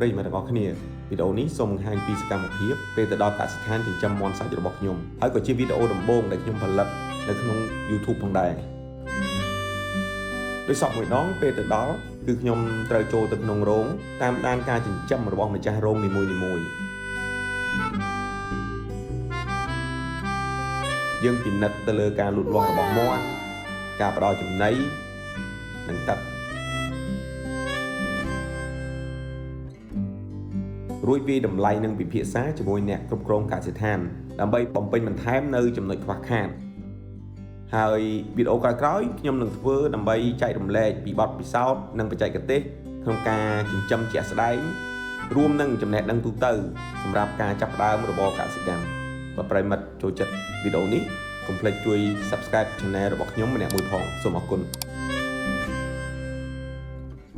ប្រិយមិត្តទាំងអស់គ្នាវីដេអូនេះសូមបង្ហាញពីសកម្មភាពពេលទៅដល់កសិដ្ឋានចិញ្ចឹមមាន់សាច់របស់ខ្ញុំហើយក៏ជាវីដេអូដំបូងដែលខ្ញុំផលិតនៅក្នុង YouTube ផងដែរដោយសពមួយដងពេលទៅដល់គឺខ្ញុំត្រូវចូលទៅក្នុងរោងតាមដានការចិញ្ចឹមរបស់ម្ចាស់រោងនីមួយៗយើងពិនិត្យទៅលើការលូតលាស់របស់មាន់ការផ្ដល់ចំណីនិងទឹក រួចវាយតម្លៃនិងពិភាក្សាជាមួយអ្នកគ្រប់គ្រងកសិដ្ឋានដើម្បីបំពេញបន្ថែមនៅចំណុចខ្វះខាតហើយវីដេអូក្រោយៗខ្ញុំនឹងធ្វើដើម្បីចែករំលែកពីបទពិសោធន៍និងបច្ចេកទេសក្នុងការចិញ្ចឹមជាក់ស្ដែងរួមនឹងចំណេះដឹងទូទៅសម្រាប់ការចាប់ផ្ដើមរបរកសិកម្មបើប្រិយមិត្តចូលចិត្តវីដេអូនេះកុំភ្លេចជួយ Subscribe Channel របស់ខ្ញុំម្នាក់មួយផងសូមអរគុណ។